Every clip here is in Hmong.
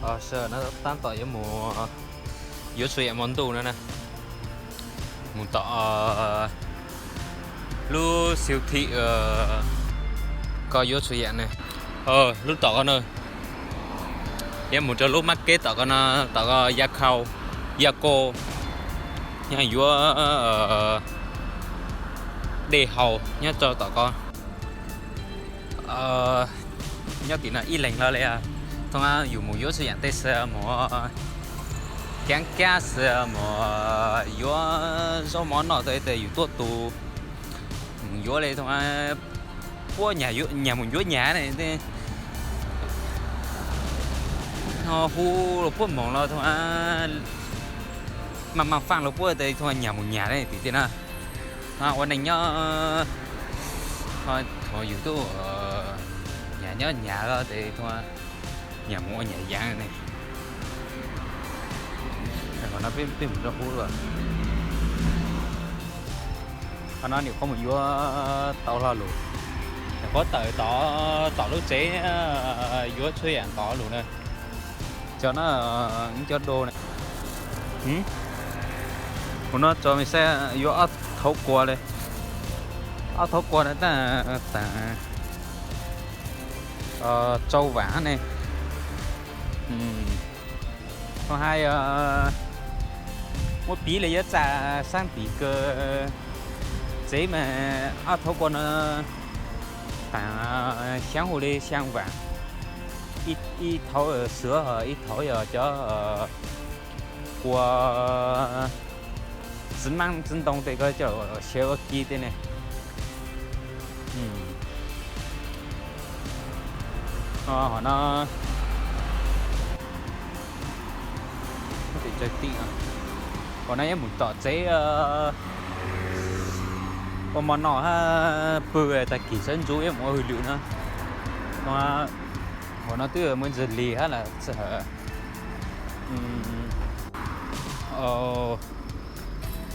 Sawv daws, tab tom yuav mus yuav tshuaj yam hmo ntuj no na. Mus tom lub siêu thị ko yuav tshuaj yam na. Lub tom ko na, yuav mus rau lub market tom ko no, tom ko Yakhao, Yakhao, nyob yuav dej haus nyob rau tom ko. Nyob tim no ib leeg los li, thov yus mus yuav tshuaj yam tej xwb, mus kab kab xwb, mus yuav zaub mov noj tej tes yus tuaj tus, mus yuav li thov puab nyag mus yuav nyag ne. Hu los puab moog los thov, mas mas faaj los puab tes thov nyag mus nyag ne tim tej no. Ua neej nyob, thov yus tuaj nyag nyob nyag los tes thov nyag mus ua nyag yaav ne. Qhov no peb mus rau hauv lawm. Qhov no nws qhov mus yuav tau lo lus, nws qhov tawm tod tom lub tsev yuav tshuaj yam tod lus na. Cov no cov do na. Mus no tso mej saib, yuav ob thauv kua li. Ob thauv kua na, tab tom rau vam ne. Thov hais muab piv li yuav txaj sab tim kawg tsev mas ob thauv kua no taam xyaa hu li xyaa vam. Ib thauv xuav, ib thauv yog cov kua txiv maab txiv ntoo tej ko coj xyaw ua ki tej ne. Hom no, hom no yuav mus tom tsev ua mov noj hab pw, tag kis sawv ntxuv yuav mus ua hauj lwm no. Hom no twb muaj ntsis lig hab lawm txawm hawm.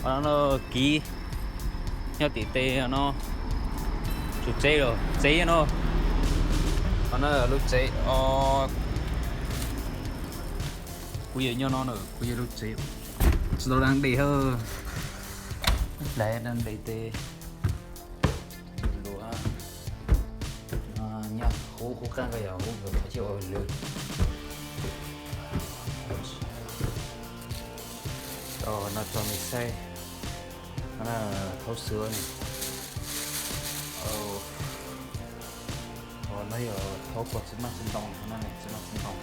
Hom no kiv nyob tim tej no, tus tsev los tsev no. Hom no lub tsev os, kuv yog nyob no na, kuv yog lub tsev, tsis tau dlaab dej hab, dlaab dej tes lus nyob hub hub qaab ko yog hub nkawd qhov chaw ua lwm. No tso mej saib, thauv xwb ne. Hom no yog thauv kua txiv maab txiv ntoo, txiv maab txiv ntoo.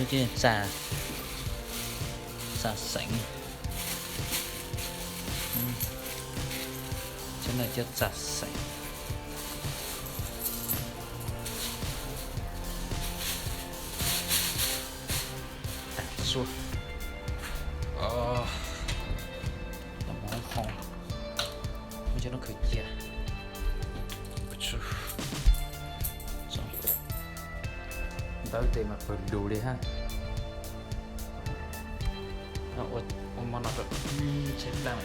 Txaj, txaj xeem, cov no cov txaj xeem. Taag sua, muab cov no khaws cia. Ntawv tes mas pawg lug li hab. Ua mov no rau tshaib plab.